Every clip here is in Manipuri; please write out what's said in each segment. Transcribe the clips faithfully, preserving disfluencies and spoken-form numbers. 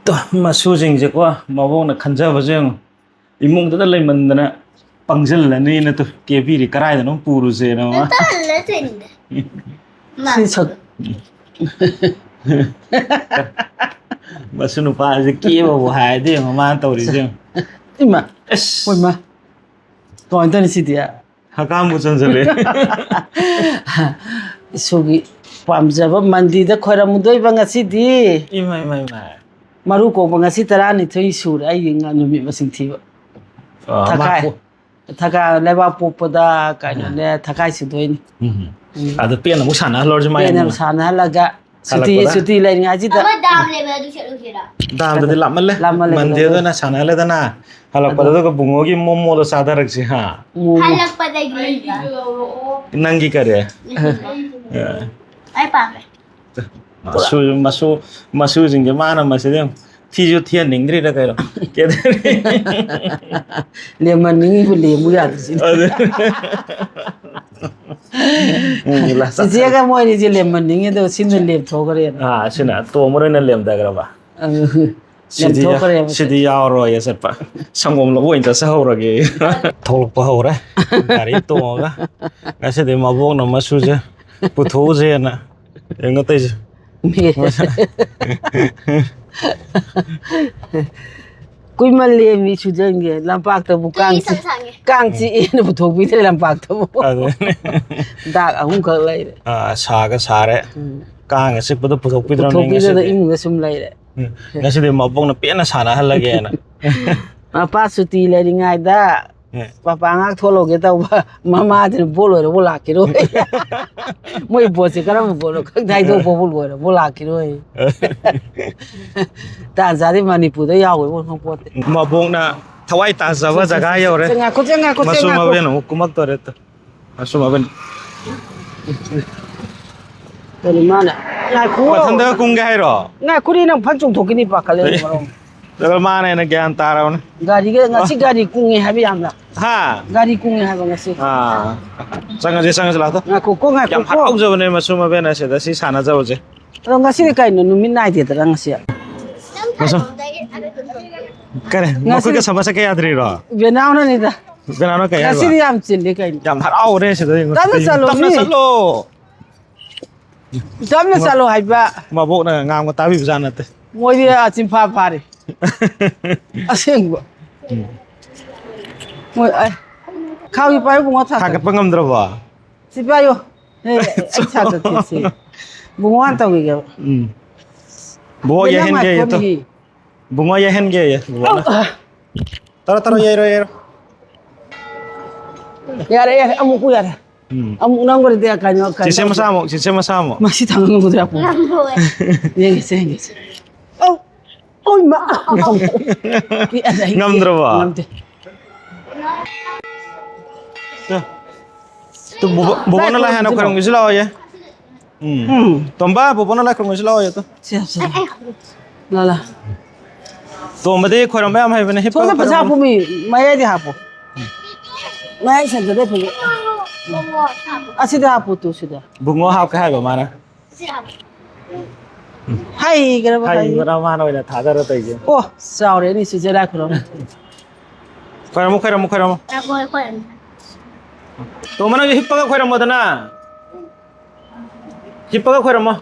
ꯇꯣ, ꯃꯁꯨꯁꯤꯡꯁꯦꯀꯣ, ꯃꯕꯣꯛꯅ ꯈꯟꯖꯕꯁꯦ ꯌꯦꯡꯉꯨ꯫ ꯏꯃꯨꯡꯗꯨꯗ ꯂꯩꯃꯟꯗꯅ ꯄꯪꯁꯤꯜꯂꯅꯤꯅ ꯇꯨ ꯀꯦꯕꯤꯔꯤ, ꯀꯔꯥꯏꯗꯅꯣ ꯄꯨꯔꯨꯁꯦꯅ ꯃꯃꯥ꯫ ꯇꯜꯂꯦ ꯇꯨꯏꯅꯦ꯫ ꯁꯤ ꯁꯛ- ꯃꯁꯨ ꯅꯨꯄꯥꯁꯦ ꯀꯦꯕꯕꯨ ꯍꯥꯏꯔꯗꯤ ꯌꯦꯡꯉꯨ ꯃꯥꯅ ꯇꯧꯔꯤꯁꯦ ꯌꯦꯡꯉꯨ꯫ ꯏꯃꯥ꯫ ꯑꯁ꯫ ꯍꯣꯏ, ꯃꯥ꯫ ꯀꯃꯥꯏꯅ ꯇꯧꯅꯤ ꯁꯤꯗꯤ? ꯍꯀꯥꯝꯕꯨ ꯆꯟꯁꯤꯜꯂꯦ꯫ ꯏꯁꯣꯔꯒꯤ ꯄꯥꯝꯖꯕ ꯃꯟꯗꯤꯔꯗ ꯈꯣꯏꯔꯝꯃꯨꯗꯣꯏꯕ ꯉꯁꯤꯗꯤ꯫ ꯏꯃꯥ, ꯏꯃꯥ, ꯏꯃꯥ꯫ ꯃꯔꯨ ꯀꯣꯛꯄ ꯉꯁꯤ ꯇꯔꯥꯅꯤꯊꯣꯏ ꯁꯨꯔꯦ ꯑꯩꯒꯤ ꯉ-, ꯅꯨꯃꯤꯠ ꯃꯁꯤꯡ ꯊꯤꯕ꯫ ꯑ, ꯊꯈꯥꯏ꯫ ꯃꯥꯄꯨ-, ꯊꯒꯥ-, ꯂꯩꯕꯥꯛ ꯄꯣꯛꯄꯗ ꯀꯩꯅꯣꯅꯦ, ꯊꯈꯥꯏ ꯁꯨꯗꯣꯏꯅꯤ꯫ ꯎꯝ꯫ ꯎꯝ꯫ ꯑꯗꯣ ꯄꯦꯟꯅ ꯑꯃꯨꯛ ꯁꯥꯟꯅꯍꯜꯂꯨꯔꯁꯤ ꯃꯥꯏ ꯄꯦꯟꯅ ꯑꯃꯨꯛ꯫ ꯁꯥꯟꯅꯍꯜꯂꯒ ꯁꯨꯇꯤ, ꯍꯜꯂꯛꯄꯗ? ꯁꯨꯇꯤ ꯂꯩꯔꯤꯉꯩꯁꯤꯗ꯫ ꯑꯃ ꯗꯥꯝ ꯂꯩꯕ ꯑꯗꯨ ꯆꯠꯂꯨꯁꯤꯔꯥ? ꯗꯥꯝꯗꯗꯤ ꯂꯥꯞꯃꯜꯂꯦ꯫ ꯂꯥꯞꯃꯜꯂꯦ, ꯃꯟꯗꯦꯗ ꯂꯥꯞꯃꯜꯂꯦ꯫ ꯑꯣꯏꯅ ꯁꯥꯟꯅꯍꯜꯂꯦꯗꯅ꯫ ꯍꯜꯂꯛꯄꯗ ꯑꯗꯣ ꯑꯗꯨꯒ ꯕꯨꯡꯉꯣꯒꯤ ꯃꯣꯃꯣꯗꯣ ꯆꯥꯊꯔꯛꯁꯤ, ꯍꯥ? ꯃꯣꯃꯣ꯫ ꯍꯜꯂꯛꯄꯗꯒꯤ꯫ ꯅꯪꯒꯤ ꯀꯔꯤ? ꯑꯩ ꯄꯥꯝꯃꯦ꯫ ꯃꯁꯨ, ꯃꯁꯨ, ꯃꯁꯨꯁꯤꯡꯁꯦ ꯃꯥꯅ ꯃꯁꯤꯗ ꯌꯦꯡꯉꯨ꯫ ꯊꯤꯁꯨ ꯊꯤꯍꯟꯅꯤꯡꯗ꯭ꯔꯤꯔ ꯀꯩꯅꯣ? ꯂꯦꯝꯍꯟꯅꯤꯡꯉꯤꯕꯨ ꯂꯦꯝꯃꯨ ꯌꯥꯗ꯭ꯔꯤꯁꯤꯅꯤ꯫ ꯑꯗꯨ-, ꯎꯝ, ꯂꯥꯁ ꯆꯤꯆꯦꯒ ꯃꯣꯏꯅꯤꯁꯦ ꯂꯦꯝꯍꯟꯅꯤꯡꯉꯦ, ꯑꯗꯣ ꯁꯤꯅ ꯂꯦꯝꯊꯣꯛꯈ꯭ꯔꯦꯅ꯫ ꯑꯥ, ꯁꯤꯅ ꯇꯣꯝꯕ ꯑꯣꯏꯅ ꯂꯦꯝꯊꯈ꯭ꯔꯕ? ꯑꯗꯨ ꯁꯤꯗꯤ ꯌꯥ-, ꯂꯦꯝꯊꯣꯛꯈ꯭ꯔꯦꯕ꯫ ꯁꯤꯗꯤ ꯌꯥꯎꯔꯣꯏ ꯆꯠꯄ꯫ ꯁꯪꯒꯣꯝ ꯂꯧꯕ ꯑꯣꯏꯅ ꯆꯠꯆꯍꯧꯔꯒꯦ꯫ ꯊꯣꯛꯂꯛꯄ ꯍꯧꯔꯦ꯫ ꯒꯥꯔꯤ ꯇꯣꯡꯉꯒ꯫ ꯉꯁꯤꯗꯤ ꯃꯕꯣꯛꯅ ꯃꯁꯨꯁꯦ ꯄꯨꯊꯣꯛꯎꯁꯦꯅ꯫ ꯌꯦꯡꯉꯣ ꯇꯧꯏꯁꯦ꯫ ꯃꯦ-, ꯀꯨꯏꯃꯜꯂꯦ ꯃꯤ ꯁꯨꯖꯟꯒꯦ꯫ ꯂꯝꯄꯥꯛꯇꯕꯨ ꯀꯥꯡ ꯆꯤꯛ-, ꯀꯥꯡ ꯆꯤꯛꯑꯦꯅ ꯄꯨꯊꯣꯛꯄꯤꯗ꯭ꯔꯦ ꯂꯝꯄꯥꯛꯇꯕꯨ꯫ ꯑꯗꯨꯅꯦ꯫ ꯗꯥꯛ ꯑꯍꯨꯝꯈꯛ ꯂꯩꯔꯦ꯫ ꯑꯥ, ꯁꯥꯒ ꯁꯥꯔꯦ꯫ ꯎꯝ꯫ ꯀꯥꯡꯒ ꯆꯤꯛꯄꯗꯣ ꯄꯨꯊꯣꯛꯄꯤꯗ꯭ꯔꯕꯅꯦ ꯄꯨꯊꯣꯛꯄꯤꯗ꯭ꯔꯦ, ꯉꯁꯤꯗꯤ꯫ ꯏꯃꯨꯡꯗ ꯁꯨꯝ ꯂꯩꯔꯦ꯫ ꯎꯝ꯫ ꯉꯁꯤꯗꯤ ꯃꯕꯣꯛꯅ ꯄꯦꯟꯅ ꯁꯥꯟꯅꯍꯜꯂꯒꯦꯅ꯫ ꯃꯄꯥ ꯁꯨꯇꯤ ꯂꯩꯔꯤꯉꯩꯗ ꯎꯝ꯫ ꯃꯄꯥ ꯉꯥꯛ ꯊꯣꯛꯂꯧꯒꯦ ꯇꯧꯕ, ꯃꯃꯥꯗꯨꯅ ꯕꯣꯠ ꯂꯣꯏꯔꯕꯣ ꯂꯥꯛꯈꯤꯔꯣꯏ꯫ ꯃꯣꯏ ꯕꯣꯠꯁꯦ ꯀꯔꯝꯕ ꯕꯣꯠꯅꯣ ꯈꯪꯗꯦ, ꯍꯥꯏꯗꯣꯛꯄꯕꯨ ꯂꯣꯏꯔꯕꯣ ꯂꯥꯛꯈꯤꯔꯣꯏ꯫ ꯇꯥꯟ ꯆꯥꯗꯦ, ꯃꯅꯤꯄꯨꯔꯗ ꯌꯥꯎꯈ꯭ꯔꯕ ꯈꯪꯄꯣꯠꯇꯦ꯫ ꯃꯕꯣꯛꯅ ꯊꯋꯥꯏ ꯇꯥꯖꯕ ꯖꯒꯥ ꯌꯧꯔꯦ꯫ ꯁꯦ, ꯉꯥꯏꯈꯣ, ꯁꯦ, ꯉꯥꯏꯈꯣ, ꯁꯦ, ꯃꯁꯨ ꯉꯥꯏꯈꯣ꯫ ꯃꯕꯦꯟ ꯑꯃꯨꯛ ꯀꯨꯝꯃꯛꯇꯣꯔꯦ꯫ ꯇꯨ꯫ ꯃꯁꯨ ꯃꯕꯦꯟ꯫ ꯀꯔꯤ ꯃꯥꯅ? ꯉꯥꯏꯈꯣ꯫ ꯃꯊꯟꯗ ꯀꯨꯝꯒꯦ ꯍꯥꯏꯔꯣ? ꯉꯥꯏꯈꯣꯅꯦ, ꯅꯪ ꯐꯠ ꯆꯣꯡꯊꯣꯛꯈꯤꯅꯤ, ꯄꯥꯈꯠꯂꯦ ꯑꯦ꯫ ꯃꯔꯣꯟ꯫ ꯑꯗꯣ ꯃꯥꯅ ꯍꯦꯟꯅ ꯒ꯭ꯌꯥꯟ ꯇꯥꯔꯕꯅꯦ꯫ ꯒꯥꯔꯤꯒ, ꯉꯁꯤ ꯒꯥꯔꯤ ꯀꯨꯡꯉꯦ ꯍꯥꯏꯕ ꯌꯥꯝꯅ꯫ ꯍꯥ? ꯒꯥꯔꯤ ꯀꯨꯡꯉꯦ ꯍꯥꯏꯕ ꯉꯁꯤ꯫ ꯑꯥ꯫ ꯆꯪꯉꯁꯤ, ꯆꯪꯉꯁꯤ, ꯂꯥꯛꯇꯣ꯫ ꯉꯥꯏꯈꯣꯀꯣ, ꯉꯥꯏꯈꯣꯀꯣ꯫ ꯌꯥꯝ ꯍꯔꯥꯎꯖꯕꯅꯦ ꯃꯁꯨ ꯃꯕꯦꯟ ꯑꯁꯤꯗ ꯁꯤ ꯁꯥꯟꯅꯖꯕꯁꯦ꯫ ꯑꯗꯣ ꯉꯁꯤꯗꯤ ꯀꯩꯅꯣ, ꯅꯨꯃꯤꯠ ꯅꯥꯏꯗꯦꯗꯅ ꯉꯁꯤ? ꯅꯪ ꯃꯁꯝ-, ꯀꯔꯤ? ꯉꯁꯤ ꯃꯈꯨꯠꯀ ꯁꯝꯕ ꯆꯠꯀ ꯌꯥꯗ꯭ꯔꯤꯔꯣ? ꯕꯦꯅꯥꯎꯅꯅꯤꯗ꯫ ꯕꯦꯅꯥꯎꯅ ꯀꯩ ꯍꯥꯏꯕ? ꯉꯁꯤꯗꯤ ꯌꯥꯝ ꯆꯤꯜꯂꯤ ꯀꯩꯅꯣ꯫ ꯌꯥꯝ ꯍꯔꯥꯎꯔꯦ ꯁꯤꯗ ꯌꯦꯡꯉꯣ꯫ ꯇꯞꯅ ꯆꯠꯂꯣ, ꯇꯞꯅ ꯃꯤ꯫ ꯆꯠꯂꯣ꯫ ꯇꯞꯅ ꯆꯠꯂꯣ ꯍꯥꯏꯕ꯫ ꯃꯕꯣꯛꯅ ꯉꯥꯡꯕ ꯇꯥꯕꯤꯕꯖꯥꯠ ꯅꯠꯇꯦ꯫ ꯃꯣꯏꯗꯤ ꯑꯥ ꯆꯤꯟꯐꯥ ꯐꯥꯔꯦ꯫ ꯑꯁꯦꯡꯕ꯫ ꯎꯝ꯫ ꯃꯣꯏ, ꯑꯩ, ꯈꯥꯎꯒꯤ ꯄꯥꯏꯌꯨ ꯕꯨꯡꯉꯣ ꯊꯥꯡꯒꯠ-, ꯊꯥꯡꯒꯠꯄ ꯉꯝꯗ꯭ꯔꯕꯣ? ꯁꯤ ꯄꯥꯏꯌꯨ꯫ ꯑꯦ, ꯑꯩ ꯊꯥꯡꯒꯠꯀꯦ ꯁꯤ꯫ ꯕꯨꯡꯉꯣ ꯍꯥꯟꯅ ꯇꯧꯈꯤꯒꯦꯕ꯫ ꯎꯝ꯫ ꯕꯨꯡꯉꯣ ꯕꯦꯅꯥꯎ ꯌꯩꯍꯟꯒꯦ ꯉꯥꯏꯈꯣ ꯇꯨ꯫ ꯃꯤ꯫ ꯕꯨꯡꯉꯣ ꯌꯩꯍꯟꯒꯦꯌꯦ, ꯕꯨꯡꯉꯣꯅ꯫ ꯑꯧ꯫ ꯇꯧꯔꯣ, ꯇꯧꯔꯣ, ꯌꯩꯔꯣ, ꯌꯩꯔꯣ꯫ ꯌꯥꯔꯦ, ꯌꯥꯔꯦ, ꯑꯃꯨꯛ ꯌꯥꯔꯦ꯫ ꯎꯝ꯫ ꯑꯃꯨꯛ ꯅꯪꯕꯨꯗꯤ ꯀꯩꯅꯣ, ꯀꯩꯅꯣ ꯆꯤꯆꯦ ꯃꯆꯥ ꯑꯃꯨꯛ, ꯆꯤꯆꯦ ꯃꯆꯥ ꯑꯃꯨꯛ꯫ ꯃꯁꯤ ꯊꯥꯡꯒꯠ ꯉꯝꯒꯗ꯭ꯔꯥ? ꯉꯝꯃꯣꯏ꯫ ꯌꯦꯡꯒꯦꯁꯦ, ꯌꯦꯡꯒꯦꯁꯦ꯫ ꯑꯧ! ꯑꯣꯏꯃꯥ! ꯉꯝꯗ꯭ꯔꯕꯣ? ꯉꯝꯗꯦ꯫ ꯇꯨ, ꯇꯨ, ꯕꯣꯕꯣ-, ꯕꯣꯕꯣꯛꯅ ꯂꯥꯏ ꯍꯥꯟꯅ ꯈꯨꯔꯨꯝꯁꯤ ꯂꯥꯛꯑꯣ꯫ ꯈꯣꯏꯔꯝꯒꯦꯁꯨ ꯂꯥꯛꯑꯣꯌꯦ꯫ ꯎꯝ꯫ ꯎꯝ꯫ ꯇꯣꯝꯕ, ꯕꯣꯕꯣꯛꯅ ꯂꯥꯏ ꯈꯨꯔꯨꯝꯒꯦꯁꯨ ꯂꯥꯛꯑꯣꯌꯦ, ꯇꯨ꯫ ꯁꯦ, ꯁꯦ꯫ ꯂꯥ, ꯂꯥ꯫ ꯇꯣꯝꯕꯗꯤ ꯈꯣꯏꯔꯝꯕ ꯌꯥꯝ ꯍꯩꯕꯅꯦ, ꯍꯤꯞꯄꯒ ꯁꯣꯝꯗ ꯐꯖꯅ ꯈꯣꯏꯔꯝꯕꯅꯦ꯫ ꯍꯥꯞꯄꯨꯃꯤ, ꯃꯌꯥꯏꯗ ꯍꯥꯞꯄꯨ꯫ ꯃꯌꯥꯏ ꯁꯦꯟꯇꯔꯗ ꯐꯖꯅ꯫ ꯑꯁꯤꯗ ꯍꯥꯞꯄꯨ, ꯇꯨ, ꯁꯤꯗ꯫ ꯕꯨꯡꯉꯣ ꯍꯥꯞꯀꯦ ꯍꯥꯏꯕ ꯃꯥꯅ꯫ ꯍꯩꯈ꯭ꯔꯕ ꯍꯩꯕ꯭ꯔꯥ ꯃꯥꯅ ꯑꯣꯏꯅ ꯊꯥꯗꯔ ꯇꯧꯔꯤꯁꯦ? ꯑꯣ, ꯆꯥꯎꯔꯦꯅꯦ ꯁꯤꯁꯦ ꯂꯥꯏ ꯈꯨꯔꯝ꯫ ꯈꯣꯏꯔꯝꯃꯨ, ꯈꯣꯏꯔꯝꯃꯨ, ꯈꯣꯏꯔꯝꯃꯨ꯫ ꯇꯣꯝꯕ, ꯅꯪꯁꯨ ꯍꯤꯞꯄꯒ ꯈꯣꯏꯔꯝꯃꯣꯗꯅ꯫ ꯍꯤꯞꯄꯒ ꯈꯣꯏꯔꯝꯃꯣ꯫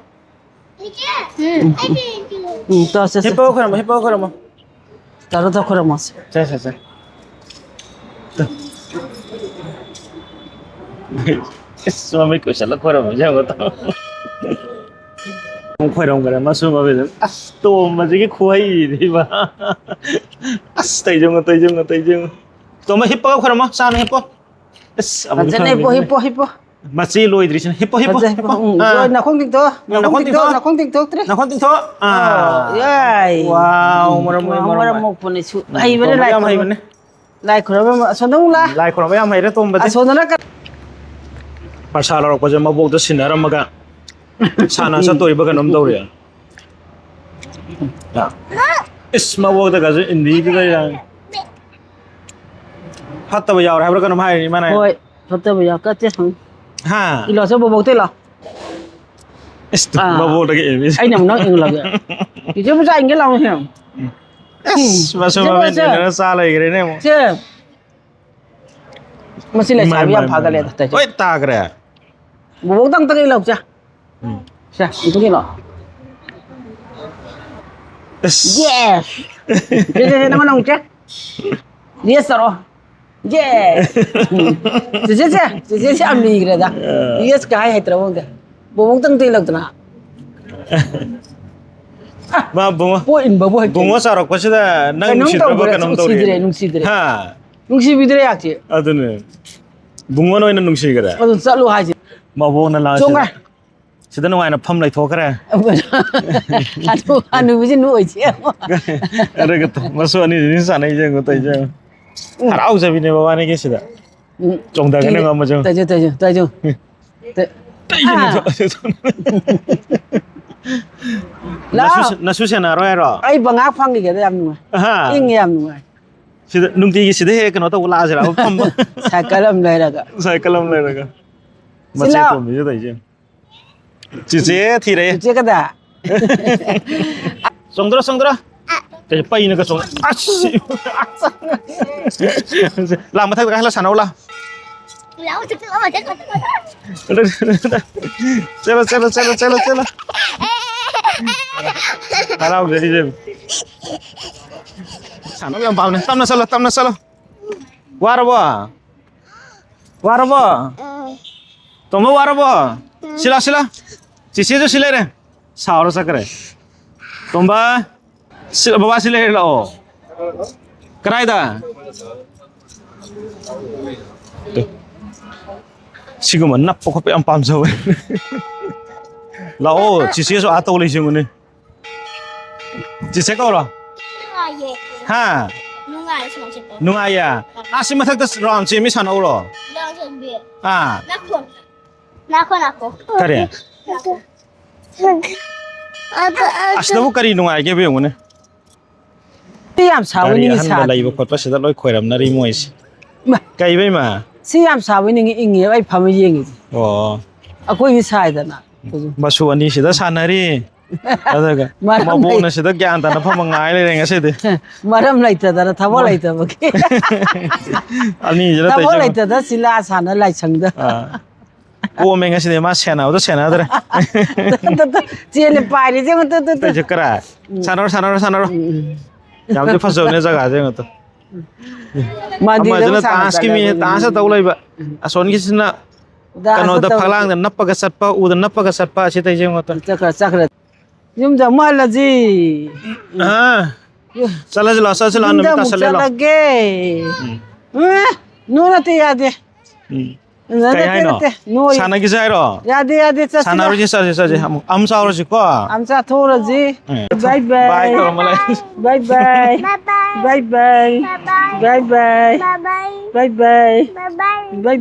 ꯎꯝ, ꯇꯧ, ꯁꯦ, ꯁꯦ, ꯍꯤꯞꯄꯒ ꯁꯦ꯫ ꯈꯣꯏꯔꯝꯃꯣ, ꯍꯤꯞꯄꯒ ꯈꯣꯏꯔꯝꯃꯣ꯫ ꯇꯧꯔꯣ, ꯇꯧ, ꯈꯣꯏꯔꯝꯃꯣꯁꯦ꯫ ꯁꯦ, ꯁꯦ, ꯁꯦ꯫ ꯇꯨ꯫ ꯏꯁ, ꯃꯃꯤꯠ ꯀꯨꯏꯁꯜꯂ ꯈꯣꯏꯔꯝꯃꯤꯁꯦ ꯌꯦꯡꯉꯣ, ꯇꯨ꯫ ꯑꯃꯨꯛ ꯈꯣꯏꯔꯝꯈ꯭ꯔꯦ, ꯃꯁꯨ ꯃꯕꯦꯟꯁꯦ꯫ ꯑꯁ, ꯇꯣꯝꯕꯁꯤꯒꯤ ꯈꯨꯍꯩꯗꯤꯕ꯫ ꯑꯁ, ꯇꯩꯖꯪꯉꯣ, ꯇꯩꯖꯪꯉꯣ, ꯇꯩꯖꯪꯉꯣ꯫ ꯇꯣꯝꯕ, ꯍꯤꯞꯄꯒ ꯈꯣꯏꯔꯝꯃꯣ, ꯆꯥꯅ ꯍꯤꯞꯄꯣ꯫ ꯑꯁ, ꯑꯃꯨꯛ ꯐꯖꯅ ꯍꯤꯞꯄꯣ, ꯈꯣꯏꯔꯝꯃꯤꯁꯤꯅꯦ꯫ ꯍꯤꯞꯄꯣ, ꯍꯤꯞꯄꯣ꯫ ꯃꯆꯦ ꯂꯣꯏꯗ꯭ꯔꯤꯁꯤꯅ꯫ ꯍꯤꯞꯄꯣ, ꯍꯤꯞꯄꯣ, ꯐꯖꯩ, ꯍꯤꯞꯄꯣ꯫ ꯎꯝ, ꯑꯥ꯫ ꯂꯣꯏ-, ꯅꯥꯈꯣꯡ ꯇꯤꯡꯊꯣꯛꯑꯣ, ꯅꯥꯈꯣꯡ ꯅꯥꯈꯣꯡ ꯇꯤꯡꯊꯣꯛꯑꯣ, ꯇꯤꯡꯊꯣꯛꯑꯣ꯫ ꯅꯥꯈꯣꯡ ꯇꯤꯡꯊꯣꯛꯑꯣ꯫ ꯑꯥ꯫ ꯑꯣ, ꯌꯥꯏ꯫ ꯋꯥꯎ, ꯃꯔꯝ ꯃꯣꯛꯏ, ꯋꯥꯎ, ꯃꯔꯝ ꯃꯔꯝ ꯃꯣꯛꯏ꯫ ꯃꯣꯛꯄꯅꯤ꯫ ꯁꯨ-, ꯎꯝ, ꯍꯩꯕꯅꯦ ꯇꯣꯝꯕꯗꯤ ꯂꯥꯏ ꯌꯥꯝ ꯈꯨꯔꯨꯝꯕ꯫ ꯍꯩꯕꯅꯦ꯫ ꯂꯥꯏ ꯈꯨꯔꯨꯝꯕ ꯑꯃ, ꯑꯁꯣꯝꯗ ꯑꯃꯨꯛ ꯂꯥ꯫ ꯂꯥꯏ ꯈꯨꯔꯨꯝꯕ ꯌꯥꯝ ꯍꯩꯔꯦ ꯇꯣꯝꯕꯗꯤ꯫ ꯑꯁꯣꯝꯗꯅ ꯀ- ꯄ꯭ꯔꯁꯥ ꯂꯧꯔꯛꯄꯁꯦ ꯃꯕꯣꯛꯇ ꯁꯤꯟꯅꯔꯝꯃꯒ ꯁꯥꯟꯅ ꯆꯠꯇꯣꯔꯤꯕ ꯀꯩꯅꯣꯝ ꯇꯧꯔꯤ꯫ ꯏꯁ, ꯃꯕꯣꯛꯇꯒꯁꯨ ꯏꯟꯕꯤꯗꯨꯗ ꯌꯥꯝ ꯐꯠꯇꯕ ꯌꯥꯎꯔꯦ ꯍꯥꯏꯕ꯭ꯔꯥ ꯀꯩꯅꯣꯝ ꯍꯥꯏꯔꯤ ꯃꯥꯅ꯫ ꯍꯣꯏ, ꯐꯠꯇꯕ ꯌꯥꯎꯔꯛꯀꯠꯇꯦ꯫ ꯍꯥ? ꯏꯜꯂꯣ, ꯁꯦ ꯕꯣꯕꯣꯛꯇ ꯏꯜꯂꯣ꯫ ꯑꯁ, ꯑꯥ꯫ ꯃꯕꯣꯛꯇꯒꯤ ꯏꯜꯂꯤ꯫ ꯑꯩꯅ ꯑꯃꯨꯛ ꯅꯪ ꯏꯜꯂꯒꯦ꯫ ꯆꯤꯆꯦ ꯃꯆꯥ ꯏꯟꯒꯦ ꯂꯥꯛꯑꯣ ꯁꯦ꯫ ꯑꯁ, ꯃꯁꯨ ꯆꯤꯆꯦ ꯃꯕꯦꯟ ꯃꯆꯥ꯫ ꯌꯦꯡꯅꯔ ꯆꯥ ꯂꯩꯈ꯭ꯔꯦꯅꯦ ꯑꯃꯨꯛ꯫ ꯁꯦ꯫ ꯃꯁꯤ ꯏꯃꯥ, ꯂꯩꯁꯥꯕꯤ ꯏꯃꯥ, ꯌꯥꯝ ꯏꯃꯥ, ꯐꯥꯒꯠꯂꯦꯗ, ꯏꯃꯥ꯫ ꯇꯧꯏꯁꯦ꯫ ꯍꯣꯏ, ꯇꯥꯈ꯭ꯔꯦ꯫ ꯕꯣꯕꯣꯛꯇꯪ ꯑꯝꯇꯒ ꯏꯜꯂꯛꯎꯁꯦ꯫ ꯎꯝ꯫ ꯁꯦ, ꯑꯝꯇꯒ ꯏꯜꯂꯛꯑꯣ꯫ ꯑꯁ꯫ Yes! ꯁꯦ, ꯁꯦ, ꯁꯦ, ꯅꯪꯉꯣꯟꯗ ꯑꯃꯨꯛ ꯆꯦ꯫ Yes ꯇꯧꯔꯛꯑꯣ꯫ Yes! ꯎꯝ꯫ ꯆꯦꯆꯦꯁꯦ, ꯆꯦꯆꯦꯁꯦ ꯌꯥꯝ ꯂꯤꯈ꯭ꯔꯦꯗ꯫ ꯑ꯫ Yes ꯀ ꯍꯥꯏ ꯍꯩꯇ꯭ꯔꯕ ꯈꯪꯗꯦ꯫ ꯕꯣꯕꯣꯛꯇꯪ ꯑꯝꯇ ꯏꯜꯂꯛꯇꯅ꯫ ꯃꯥ ꯕꯨꯡꯉꯣ-, ꯄꯣꯠ ꯏꯟꯕꯕꯨ ꯍꯩꯇꯦ꯫ ꯕꯨꯡꯉꯣ ꯆꯥꯎꯔꯛꯄꯁꯤꯗ ꯅꯪ ꯀꯩꯅꯣꯝ ꯅꯨꯡꯁꯤꯗ꯭ꯔꯕ ꯇꯧꯈ꯭ꯔꯦ, ꯀꯩꯅꯣꯝ ꯇꯧꯔꯦ꯫ ꯅꯨꯡꯁꯤꯗ꯭ꯔꯦ, ꯅꯨꯡꯁꯤꯗ꯭ꯔꯦ꯫ ꯍꯥ? ꯅꯨꯡꯁꯤꯕꯤꯗ꯭ꯔꯦ ꯌꯥꯛꯁꯦ꯫ ꯑꯗꯨꯅꯦ꯫ ꯕꯨꯡꯉꯣꯅ ꯑꯣꯏꯅ ꯅꯨꯡꯁꯤꯈ꯭ꯔꯦ꯫ ꯑꯗꯨ ꯆꯠꯂꯨ ꯍꯥꯏꯁꯦ꯫ ꯃꯕꯣꯛꯅ ꯂꯥꯛꯑ ꯆꯣꯡꯉꯦ꯫ ꯁꯤꯗ, ꯁꯤꯗ ꯅꯨꯡꯉꯥꯏꯅ ꯐꯝ ꯂꯩꯊꯣꯛꯈ꯭ꯔꯦ꯫ ꯑꯗꯨ ꯍꯅꯨꯕꯤꯁꯤ ꯅꯣꯛꯏꯁꯦ꯫ ꯑꯗꯨꯒ ꯃꯁꯨ ꯑꯅꯤꯁꯤꯅ ꯁꯥꯟꯅꯩꯁꯦ ꯌꯦꯡꯉꯣ ꯇꯧꯏꯁꯦ ꯌꯦꯡꯉꯣ꯫ ꯎꯝ꯫ ꯍꯔꯥꯎꯖꯕꯤꯅꯦ ꯃꯕꯥꯅꯤꯒꯤꯁꯤꯗ꯫ ꯎꯝ꯫ ꯆꯣꯡꯊꯒꯅꯤ ꯀꯤꯔꯦ꯫ ꯉꯝꯃꯁꯨ꯫ ꯇꯩꯖꯧ, ꯇꯩꯖꯧ, ꯇꯩꯖꯧ꯫ ꯇꯩ-, ꯇꯩ-, ꯑꯥ꯫ ꯂꯥꯛꯑꯣ꯫ ꯅꯁꯨ, ꯅꯁꯨ ꯁꯦꯟꯅꯔꯣꯏ ꯍꯥꯏꯔꯣ? ꯑꯩ ꯕꯉꯥꯛ ꯐꯪꯈꯤꯒꯦꯗ, ꯌꯥꯝ ꯅꯨꯡꯉꯥꯏ꯫ ꯑꯍꯥ꯫ ꯏꯪꯉꯦ, ꯌꯥꯝ ꯅꯨꯡꯉꯥꯏ꯫ ꯁꯤꯗ ꯅꯨꯡꯇꯤꯒꯤ ꯁꯤꯗ ꯍꯦꯛ ꯀꯩꯅꯣ ꯇꯧꯕ ꯂꯥꯛꯑꯁꯤꯔꯕ ꯐꯝꯕ? ꯁꯥꯏꯀꯜ ꯑꯃ ꯂꯩꯔꯒ꯫ ꯁꯥꯏꯀꯜ ꯑꯃ ꯂꯩꯔꯒ꯫ ꯁꯤ ꯃꯆꯦ ꯂꯥꯎ꯫ ꯑꯇꯣꯝꯕꯤꯁꯦ ꯇꯧꯔꯤꯁꯦ꯫ ꯆꯤꯆꯦ ꯊꯤꯔꯛꯑꯦ꯫ ꯆꯤꯆꯦ ꯀꯗꯥ? ꯆꯣꯡꯗ꯭ꯔꯣ, ꯆꯣꯡꯗ꯭ꯔꯣ꯫ ꯀꯩ ꯄꯩꯅꯒ ꯆꯣꯡ-, ꯑꯁ! ꯂꯥ ꯃꯊꯛꯇ ꯀꯥꯈꯠꯂ ꯁꯥꯟꯅꯧ ꯂꯥ꯫ ꯆꯠꯂꯣ, ꯆꯠꯂꯣ, ꯆꯠꯂꯣ, ꯆꯠꯂꯣ꯫ ꯆꯠꯂꯣ, ꯆꯠꯂꯣ, ꯆꯠꯂꯣ, ꯆꯠꯂꯣ, ꯆꯠꯂꯣ꯫ ꯍꯔꯥꯎꯖꯔꯤꯁꯦ꯫ ꯁꯥꯟꯅꯕ ꯌꯥꯝ ꯄꯥꯝꯅꯦ꯫ ꯇꯞꯅ ꯆꯠꯂꯣ, ꯇꯞꯅ ꯆꯠꯂꯣ꯫ ꯋꯥꯔꯕꯣ? ꯋꯥꯔꯕꯣ? ꯇꯣꯝꯕ ꯋꯥꯔꯕꯣ? ꯁꯤ ꯂꯥꯎ, ꯁꯤ ꯂꯥꯎ꯫ ꯆꯤꯆꯦꯁꯨ ꯁꯤ ꯂꯩꯔꯦ꯫ ꯁꯥꯎꯔ ꯆꯠꯈ꯭ꯔꯦ꯫ ꯇꯣꯝꯕ, ꯁꯤ, ꯕꯕꯥ ꯁꯤ ꯂꯩꯔꯦ ꯂꯥꯛꯑꯣ꯫ ꯀꯗꯥꯏꯗ? ꯇꯨ꯫ ꯁꯤꯒꯨꯝꯕ ꯅꯞꯄ ꯈꯣꯠꯄ ꯌꯥꯝ ꯄꯥꯝꯖꯧꯋꯦ꯫ ꯂꯥꯛꯑꯣ, ꯆꯤꯆꯦꯁꯨ ꯑꯥ ꯇꯧ ꯂꯩ ꯌꯦꯡꯉꯨꯅꯦ꯫ ꯆꯤꯆꯦ ꯀꯧꯔꯣ? ꯅꯨꯡꯉꯥꯏꯌꯦ꯫ ꯍꯥ? ꯅꯨꯡꯉꯥꯏꯌꯦ ꯁꯨꯃꯥꯏꯅ ꯆꯠꯄ꯫ ꯅꯨꯡꯉꯥꯏꯌꯦ? ꯑꯥ, ꯁꯤ ꯃꯊꯛꯇ ꯔꯥꯎꯟ ꯆꯦꯟꯕꯤ ꯁꯥꯟꯅꯧꯔꯣ? ꯔꯥꯎꯟ ꯆꯦꯟꯕꯤ꯫ ꯑꯥ꯫ ꯅꯥꯈꯣ꯫ ꯅꯥꯈꯣ, ꯅꯥꯈꯣ꯫ ꯀꯔꯤ? ꯅꯥꯈꯣ꯫ ꯑꯁ, ꯅꯕꯨ ꯀꯔꯤ ꯅꯨꯡꯉꯥꯏꯒꯦꯕ ꯌꯦꯡꯉꯨꯅꯦ꯫ ꯁꯤ ꯌꯥꯝ ꯁꯥꯕ ꯒꯥꯔꯤ ꯅꯤꯡꯉꯤ ꯑꯍꯟꯕ ꯁꯥꯗꯦ꯫ ꯂꯩꯕ ꯈꯣꯠꯄ ꯁꯤꯗ ꯂꯣꯏ ꯈꯣꯏꯔꯝꯅꯔꯤ ꯃꯣꯏꯁꯦ꯫ ꯏꯃꯥ꯫ ꯀꯩꯕ ꯏꯃꯥ? ꯁꯤ ꯌꯥꯝ ꯁꯥꯕ ꯅꯤꯡꯉꯤ ꯏꯪꯉꯦꯕ ꯑꯩ ꯐꯝꯃ ꯌꯦꯡꯉꯤꯁꯦ꯫ ꯑꯣ꯫ ꯑꯩꯈꯣꯏꯗꯤ ꯁꯥꯏꯗꯅ꯫ ꯃꯁꯨ ꯑꯅꯤꯁꯤꯗ ꯁꯥꯟꯅꯔꯤ꯫ ꯑꯗꯨꯒ ꯃꯔꯝ ꯂꯩ- ꯃꯕꯣꯛꯅ ꯁꯤꯗ ꯒ꯭ꯌꯥꯟ ꯇꯥꯅ ꯐꯝꯃ ꯉꯥꯏ ꯂꯩꯔꯦ ꯉꯁꯤꯗꯤ꯫ ꯃꯔꯝ ꯂꯩꯇꯗꯅ, ꯊꯕꯛ ꯃꯥ- ꯂꯩꯇꯕꯒꯤ꯫ ꯑꯅꯤꯁꯤꯗ ꯊꯕꯛ ꯇꯧꯔꯤꯁꯦ꯫ ꯂꯩꯇꯗ ꯁꯤꯂꯥ ꯁꯥꯟꯅ ꯂꯥꯏꯁꯪꯗ꯫ ꯑꯥ꯫ ꯀꯣꯝꯃꯦ ꯉꯁꯤꯗꯤ, ꯃꯥ ꯁꯦꯟꯅꯕꯗꯣ ꯁꯦꯟꯅꯗ꯭ꯔꯦ꯫ ꯆꯦꯜꯂꯦ, ꯄꯥꯏꯔꯤꯁꯦ ꯌꯦꯡꯉꯨ, ꯇꯨ, ꯇꯨ, ꯇꯨ꯫ ꯇꯧꯔꯤꯁꯦ ꯀꯔꯥꯏ? ꯁꯥꯟꯅꯔꯣ, ꯁꯥꯟꯅꯔꯣ, ꯁꯥꯟꯅꯔꯣ꯫ ꯎꯝ, ꯎꯝ꯫ ꯌꯥꯝꯗꯤ ꯐꯖꯕꯅꯦ ꯖꯒꯥꯁꯦ ꯌꯦꯡꯉꯣ ꯇꯨ꯫ ꯃꯟꯗꯤꯔꯗ ꯑꯃꯁꯤꯅ ꯁꯥꯟꯅ ꯗꯥꯟꯁꯀꯤ ꯃꯤ, ꯆꯠꯂꯒ꯫ ꯗꯥꯟꯁ ꯇꯧ ꯂꯩꯕ꯫ ꯑꯁꯣꯟꯒꯤꯁꯤꯅ ꯗꯥꯟꯁ ꯀꯩꯅꯣꯗ, ꯇꯧ- ꯐꯛꯂꯥꯡꯗ ꯅꯞꯄꯒ ꯆꯠꯄ, ꯎꯗ ꯅꯞꯄꯒ ꯆꯠꯄ, ꯑꯁꯤ ꯇꯧꯔꯤꯁꯦ ꯌꯦꯡꯉꯣ ꯇꯨ꯫ ꯆꯠꯈ꯭ꯔꯦ, ꯆꯠꯈ꯭ꯔꯦ꯫ ꯌꯨꯝꯗ ꯑꯃꯨꯛ ꯍꯜꯂꯁꯤ꯫ ꯑꯥ꯫ ꯆꯠꯂꯁꯤ ꯂꯥꯛꯑꯣ, ꯆꯠꯂꯁꯤ ꯂꯥꯛꯑꯣ, ꯌꯨꯝꯗ ꯅꯨꯃꯤꯠ ꯑꯃꯨꯛ ꯇꯥꯁꯜꯂꯦ ꯂꯥꯛꯑꯣ꯫ ꯆꯠꯂꯒꯦ꯫ ꯎꯝ꯫ ꯎꯝ, ꯅꯣ ꯅꯠꯇꯦ, ꯌꯥꯗꯦ꯫ ꯎꯝ꯫ ꯅꯠꯇꯦ, ꯀꯩ ꯍꯥꯏꯅꯣ? ꯅꯠꯇꯦ, ꯅꯣꯏ꯫ ꯁꯥꯟꯅꯈꯤꯁꯦ ꯍꯥꯏꯔꯣ? ꯌꯥꯗꯦ, ꯌꯥꯗꯦ, ꯆꯠꯁꯤ꯫ ꯁꯥꯟꯅꯔꯨꯁꯤ, ꯆꯠꯁꯤ, ꯆꯠꯁꯤ꯫ ꯑꯃꯨꯛ ꯑꯃ ꯆꯥꯎꯔꯁꯤꯀꯣ꯫ ꯑꯝ ꯆꯥꯊꯣꯛꯎꯔꯁꯤ꯫ ꯎꯝ꯫ ꯕꯥꯏ ꯕꯥꯏ꯫ ꯕꯥꯏ ꯇꯧꯔꯝꯃ ꯂꯩ꯫ ꯕꯥꯏ ꯕꯥꯏ꯫ ꯕꯥꯏ ꯕꯥꯏ꯫ ꯕꯥꯏ ꯕꯥꯏ꯫ ꯕꯥꯏ ꯕꯥꯏ꯫